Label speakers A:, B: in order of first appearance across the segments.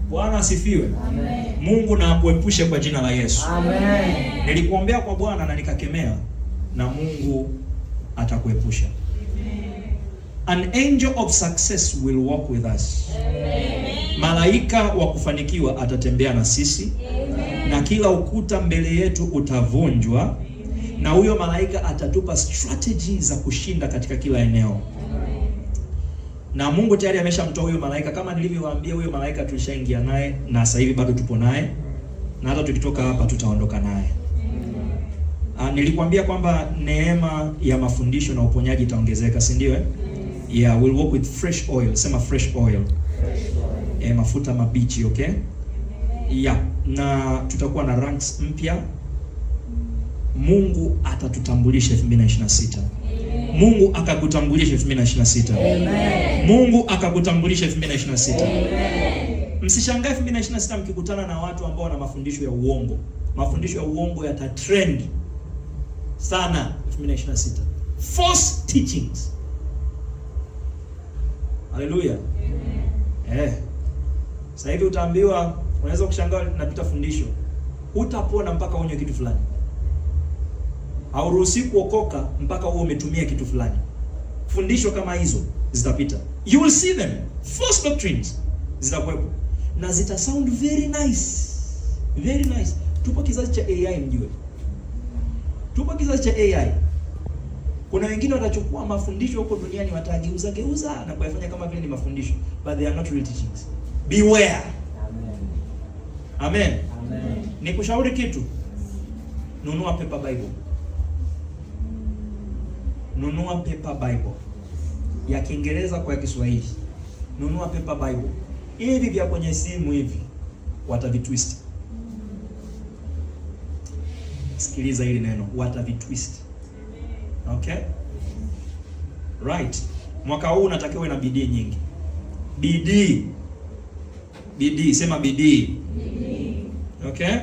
A: Bwana asifiwe.
B: Amen.
A: Mungu na akuepushe kwa jina la Yesu.
B: Amen.
A: Nilikuombea kwa Bwana na nikakemea, na Mungu atakuepusha. An angel of success will walk with us. Malaika wa kufanikiwa atatembea na sisi.
C: Amen.
A: Na kila ukuta mbele yetu utavunjwa, na huyo malaika atatupa strategy za kushinda katika kila eneo. Na Mungu tayari ameshamtoa huyo malaika, kama nilivyowaambia, huyo malaika tulishaingia naye na sasa hivi bado tupo naye, na hata tukitoka hapa tutaondoka naye. Nilikwambia kwamba neema ya mafundisho na uponyaji itaongezeka, si ndio, eh? Yeah, we'll walk with fresh oil. Sema fresh oil. Mafuta mabichi, okay? Yeah, na tutakuwa na ranks mpya. Mungu atatutambulisha 2026. Mungu akakutambulisha 2026.
B: Amen.
A: Mungu akakutambulisha 2026.
B: Amen.
A: Msishangae 2026 mkikutana na watu ambao wana mafundisho ya uongo. Mafundisho ya uongo yatatrend sana 2026. False teachings. Haleluya. Sasa hivi utaambiwa, unaweza kushangaa napita fundisho, hutapona mpaka unywe kitu fulani. Hauruhusi kuokoka mpaka uwe umetumia kitu fulani. Fundisho kama hizo zitapita. You will see them. False doctrines zitakuwepo na zita sound very nice. Very nice. Tupo kizazi cha AI, mjue. Tupo kizazi cha AI. Kuna wengine watachukua mafundisho huko duniani, watageuza geuza na kuyafanya kama vile ni mafundisho, but they are not real teachings. Beware.
B: Amen.
A: Amen.
B: Amen.
A: Nikushauri kitu. Nunua paper Bible. Nunua paper Bible ya Kiingereza kwa ya Kiswahili. Nunua paper Bible. Hivi vya kwenye simu hivi watavitwist. Sikiliza hili neno, watavitwist. Okay? Right. Mwaka huu unatakiwa uwe na bidii nyingi. Bidii. Bidii, sema bidii. Okay?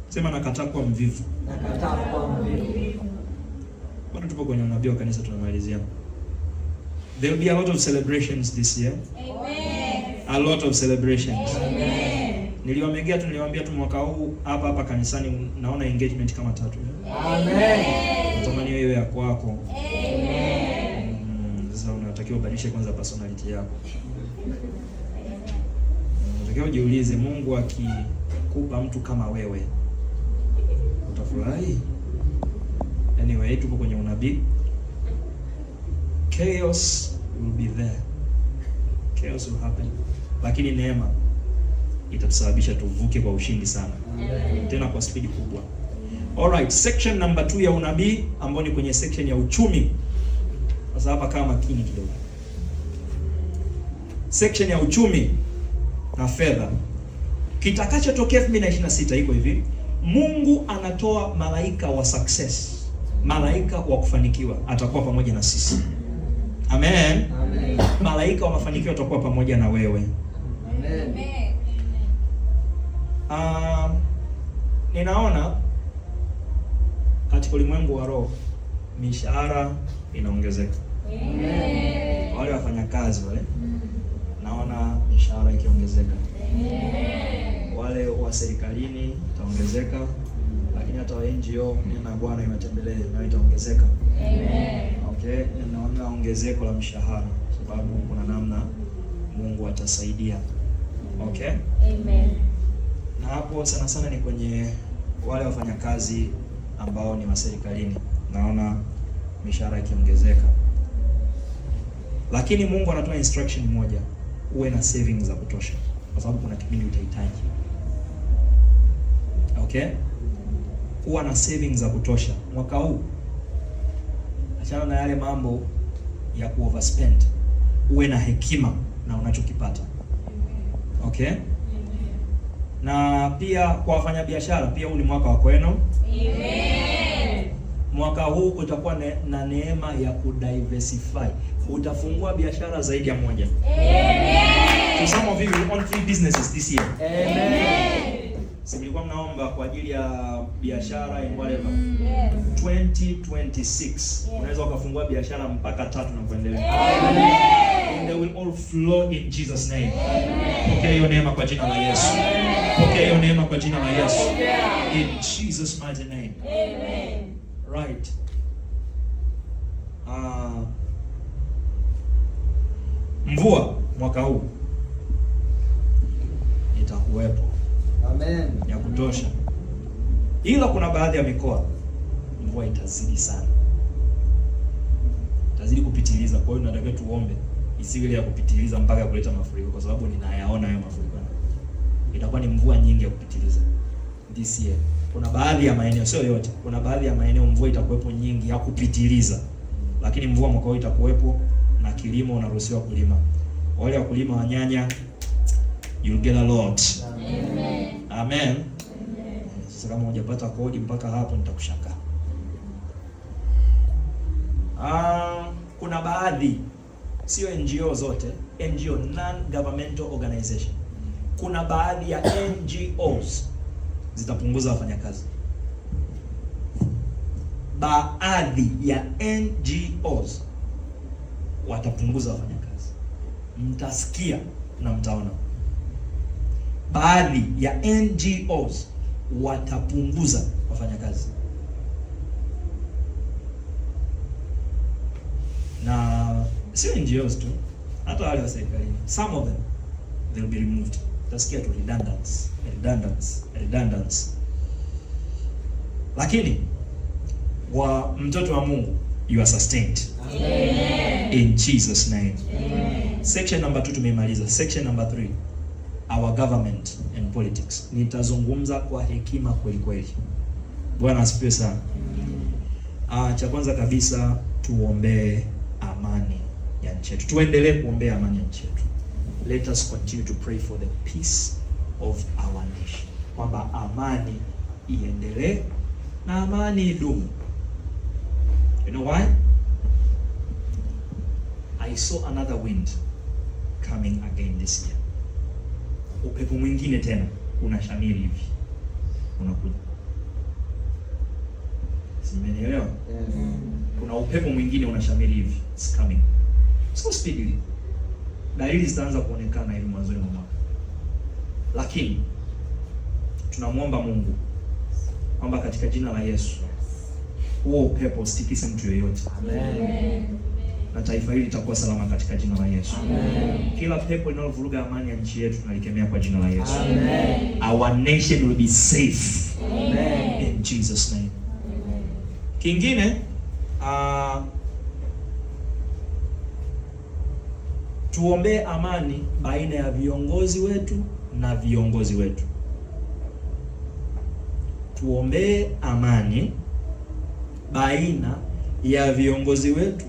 A: Sema nakataa kuwa mvivu.
B: Nakataa kuwa mvivu.
A: Bado tupo kwenye unabii wa kanisa, tunamalizia. There will be a lot of celebrations this year.
C: Amen.
A: A lot of celebrations.
C: Amen.
A: Niliwamegea tu, niliwaambia tu mwaka huu hapa hapa kanisani naona engagement kama 3.
B: Amen.
A: Natamani iwe ya kwako.
C: Amen.
A: Sasa unatakiwa ubadilishe kwanza personality yako. Unatakiwa ujiulize, Mungu akikupa mtu kama wewe utafurahi? Anyway, tupo kwenye unabii. Chaos will be there. Chaos will happen. Lakini neema itatusababisha tuvuke kwa ushindi sana.
B: Amen.
A: Tena kwa spidi kubwa. Alright, section number 2 ya unabii ambayo ni kwenye section ya uchumi. Sasa hapa kama makini kidogo. Section ya uchumi na fedha. Kitakachotokea 2026 iko hivi. Mungu anatoa malaika wa success. Malaika wa kufanikiwa atakuwa pamoja na sisi. Amen.
B: Amen.
A: Malaika wa mafanikio atakuwa pamoja na wewe.
B: Amen.
A: Ninaona katika ulimwengu wa roho mishahara inaongezeka.
C: Amen.
A: Wale wafanyakazi wale, naona mishahara ikiongezeka.
C: Amen.
A: Wale wa serikalini itaongezeka, lakini hata wa NGO, neema ya Bwana iwatembelee, nayo itaongezeka.
C: Amen.
A: Okay, naona ongezeko la mshahara sababu kuna namna Mungu atasaidia. Okay?
C: Amen.
A: Na hapo sana sana ni kwenye wale wafanyakazi ambao ni wa serikalini, naona mishahara ikiongezeka. Lakini Mungu anatoa instruction moja, uwe na savings za kutosha, kwa sababu kuna kipindi utahitaji. Okay? Kuwa na savings za kutosha mwaka huu. Achana na yale mambo ya ku overspend. Uwe na hekima na unachokipata. Okay? Na pia kwa wafanyabiashara, pia huu ni mwaka wa kwenu.
C: Amen.
A: Mwaka huu utakuwa na neema ya kudiversify. Utafungua biashara zaidi ya moja.
C: Amen.
A: So some of you will own 3 businesses this year.
B: Amen.
A: Si mlikuwa mnaomba kwa ajili ya biashara and whatever.
C: Yes.
A: 2026 unaweza ukafungua biashara mpaka 3 na kuendelea.
C: Amen.
A: In They will all flow in Jesus name. Pokea hiyo neema kwa jina la Yesu. Pokea hiyo neema kwa jina la Yesu. In Jesus mighty name.
C: Amen.
A: Right. Mvua mwaka huu itakuwepo.
B: Amen.
A: Ya kutosha, ila kuna baadhi ya mikoa mvua itazidi sana, itazidi kupitiliza. Kwa hiyo tunatakiwa tuombe isiwe ile ya kupitiliza mpaka kuleta mafuriko, kwa sababu ninayaona hayo mafuriko yanakuja. Itakuwa ni mvua nyingi ya kupitiliza this year. Kuna baadhi ya maeneo, sio yote, kuna baadhi ya maeneo mvua itakuwepo nyingi ya kupitiliza, lakini mvua mwaka huu itakuwepo na kilimo unaruhusiwa kulima. Wale wakulima wa nyanya, you'll get a lot.
C: Amen.
A: Amen. Sasa kama hujapata kodi mpaka hapo nitakushangaa. Kuna baadhi, sio NGO zote, NGO non-governmental organization. Kuna baadhi ya NGOs zitapunguza wafanyakazi. Baadhi ya NGOs watapunguza wafanyakazi. Mtasikia na mtaona. Baadhi ya NGOs watapunguza wafanyakazi. Na sio NGOs tu, hata wale wa serikalini, some of them they'll be removed. Utasikia tu redundance, redundance, redundance. Lakini wa mtoto wa Mungu, you are sustained.
C: Amen.
A: In Jesus name.
C: Amen.
A: Section number 2 tumeimaliza. Section number 3, our government and politics. Nitazungumza kwa hekima kweli kweli. Bwana asifiwe sana. Cha kwanza kabisa tuombee amani ya nchi yetu. Tuendelee kuombea amani ya nchi yetu. Let us continue to pray for the peace of our nation. Kwamba amani iendelee na amani idumu. You know why? I saw another wind coming again this year. Upepo mwingine tena unashamiri hivi, unakuja. Simenielewa?
B: Yes.
A: Kuna upepo mwingine unashamiri hivi, it's coming so speedily. Dalili zitaanza kuonekana hivi mwanzoni mwa mwaka, lakini tunamwomba Mungu kwamba katika jina la Yesu huo upepo usitikise mtu yeyote.
B: Amen.
A: Na taifa hili litakuwa salama katika jina la Yesu.
B: Amen.
A: Kila pepo linalovuruga amani ya nchi yetu tunalikemea kwa jina la Yesu.
B: Amen.
A: Our nation will be safe.
B: Amen.
A: In Jesus name. Kingine, tuombee amani baina ya viongozi wetu na viongozi wetu. Tuombee amani baina ya viongozi wetu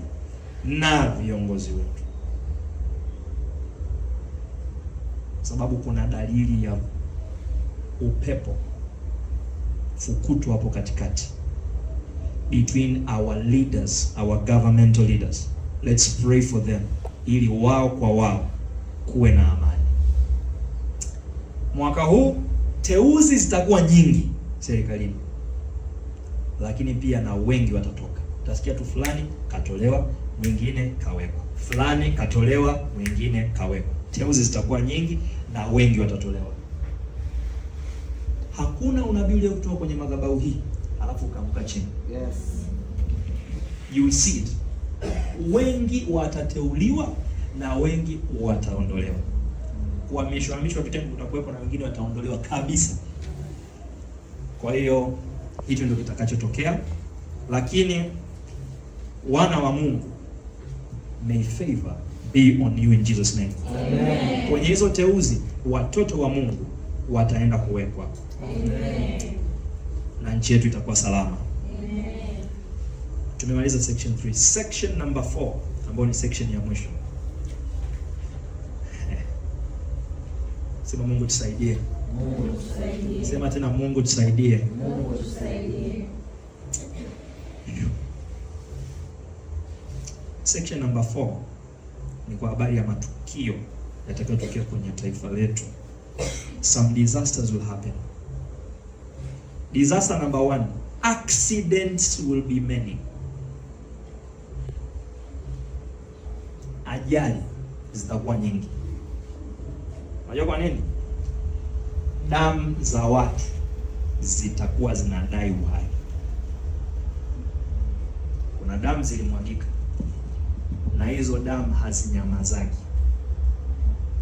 A: na viongozi wetu, sababu kuna dalili ya upepo fukutu hapo katikati between our leaders, our governmental leaders. Let's pray for them ili wao kwa wao kuwe na amani. Mwaka huu teuzi zitakuwa nyingi serikalini, lakini pia na wengi watatoka. Utasikia tu fulani katolewa, mwingine kawekwa, fulani katolewa, mwingine kawekwa. Teuzi zitakuwa nyingi na wengi watatolewa. Hakuna unabii ule kutoka kwenye madhabahu hii alafu ukaanguka chini.
B: Yes.
A: You will see it. Wengi watateuliwa na wengi wataondolewa. Kuhamishwa hamishwa vitengo kutakuwepo na wengine wataondolewa kabisa. Kwa hiyo hicho ndio kitakachotokea, lakini wana wa Mungu, may favor be on you in Jesus name.
B: Amen.
A: Kwenye hizo teuzi watoto wa Mungu wataenda kuwekwa.
C: Amen.
A: Na nchi yetu itakuwa salama.
C: Amen.
A: Tumemaliza section 3. Section number 4 ambayo ni section ya mwisho. Sema Mungu tusaidie.
B: Mungu
C: tusaidie.
A: Sema tena Mungu tusaidie.
B: Mungu
C: tusaidie.
A: Section number 4 ni kwa habari ya matukio yatakayotokea kwenye taifa letu. Some disasters will happen. Disaster number 1, accidents will be many. Ajali zitakuwa nyingi. Unajua kwa nini? Damu za watu zitakuwa zinadai uhai. Kuna damu zilimwagika na hizo damu hazinyamazaki.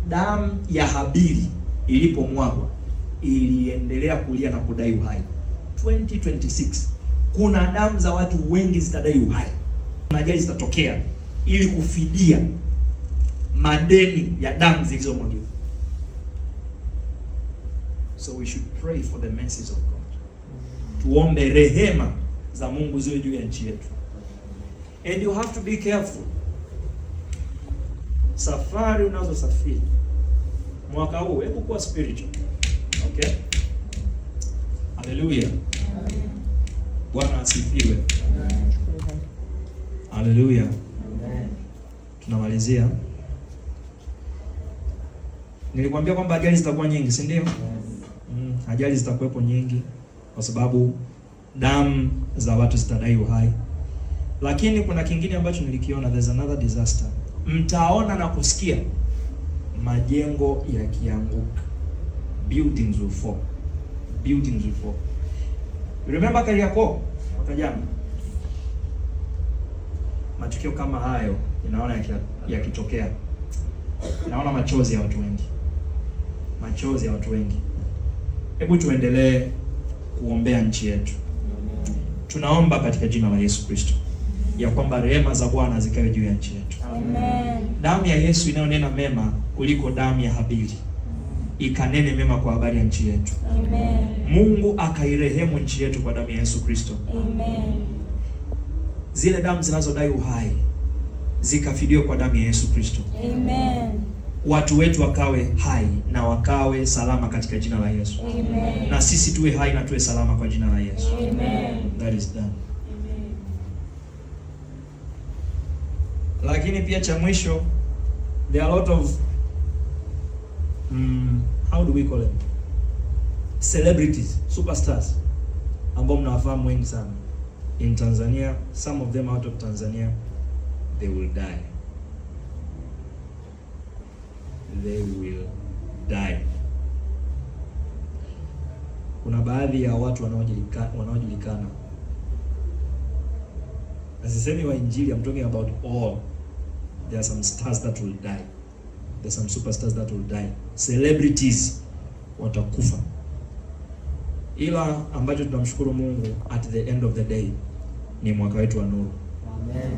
A: Damu ya Habili ilipomwagwa iliendelea kulia na kudai uhai. 2026 kuna damu za watu wengi zitadai uhai. Kuna ajali zitatokea ili kufidia madeni ya damu zilizomwagika. So we should pray for the mercies of God. Tuombe rehema za Mungu ziwe juu ya nchi yetu. And you have to be careful. Safari unazosafiri mwaka huu, hebu kuwa spiritual. Okay? Haleluya. Bwana asifiwe. Haleluya. Tunamalizia. Nilikwambia kwamba ajali zitakuwa nyingi, si ndio? Ajali zitakuwepo nyingi kwa sababu damu za watu zitadai uhai. Lakini kuna kingine ambacho nilikiona, there's another disaster. Mtaona na kusikia majengo yakianguka. Buildings will fall. Buildings will fall. You remember Kariakoo mwaka jana? Matukio kama hayo ninaona yakitokea. Naona machozi ya watu wengi. Machozi ya watu wengi. Hebu tuendelee kuombea nchi yetu. Tunaomba katika jina la Yesu Kristo ya kwamba rehema za Bwana zikawe juu ya nchi yetu.
C: Amen.
A: Damu ya Yesu inayonena mema kuliko damu ya Habili ikanene mema kwa habari ya nchi yetu.
C: Amen.
A: Mungu akairehemu nchi yetu kwa damu ya Yesu Kristo.
C: Amen.
A: Zile damu zinazodai uhai zikafidiwe kwa damu ya Yesu Kristo.
C: Amen.
A: Watu wetu wakawe hai na wakawe salama katika jina la Yesu.
C: Amen.
A: Na sisi tuwe hai na tuwe salama kwa jina la Yesu.
C: Amen.
A: That is done. Lakini pia cha mwisho, there are a lot of how do we call them? Celebrities, superstars ambao mnawafahamu wengi sana in Tanzania, some of them out of Tanzania, they will die. They will die. Kuna baadhi ya watu wanaojulikana, na sisemi wa Injili, I'm talking about all. There are some stars that will die. There are some superstars that will die. Celebrities watakufa. Ila ambacho tunamshukuru Mungu at the end of the day ni mwaka wetu wa nuru.
B: Amen.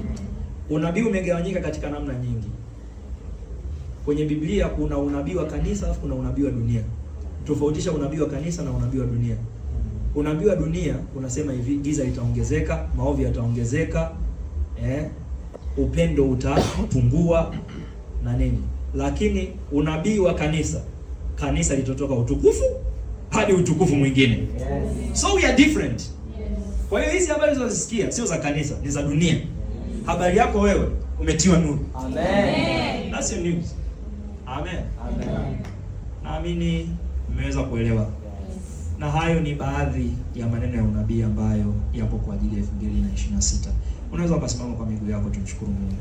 A: Unabii umegawanyika katika namna nyingi. Kwenye Biblia kuna unabii wa kanisa alafu kuna unabii wa dunia. Tofautisha unabii wa kanisa na unabii wa dunia. Unabii wa dunia unasema hivi, giza litaongezeka, maovu yataongezeka, upendo utapungua na nini. Lakini unabii wa kanisa, kanisa litatoka utukufu hadi utukufu mwingine.
B: Yes.
A: So we are different. Kwa hiyo hizi habari unazosikia sio za kanisa, ni za dunia. Habari yako wewe umetiwa nuru.
B: Amen.
A: That's your news. Amen.
B: Amen.
A: Naamini mmeweza kuelewa. Na hayo ni baadhi ya maneno ya unabii ambayo yapo kwa ajili ya 2026. Unaweza ukasimama kwa miguu yako, tumshukuru Mungu.